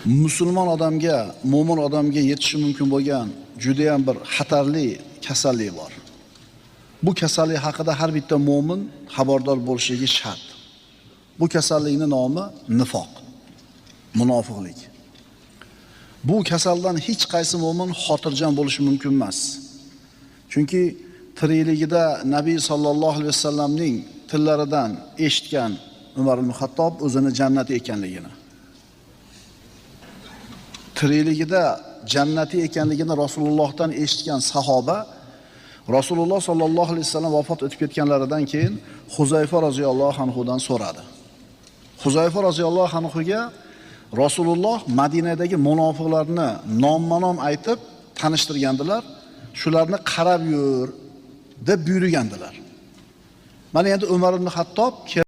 Musulmon odamga, mo'min odamga yetishi mumkin bo'lgan juda ham bir xatarli kasallik bor. Bu kasallik haqida har bitta mo'min xabardor bo'lishligi shart. Bu kasallikning nomi nifoq, munofiqlik. Bu kasaldan hech qaysi mo'min xotirjam bo'lishi mumkin emas. Chunki tirikligida Nabiy sallallohu alayhi vasallamning tillaridan eshitgan Umar ibn Xattob o'zini jannati ekanligini, tirikligida jannati ekanligini Rasulullohdan eshitgan sahoba Rasululloh sallallohu alayhi vasallam vafot etib ketganlaridan keyin Huzayfa roziyallohu anhudan so'radi. Huzayfa roziyallohu anhuga Rasululloh Madinadagi munofiqlarni nomma-nom aytib tanishtirgandilar. Shularni qarab yur deb buyurgandilar. Mana endi Umar ibn Xattob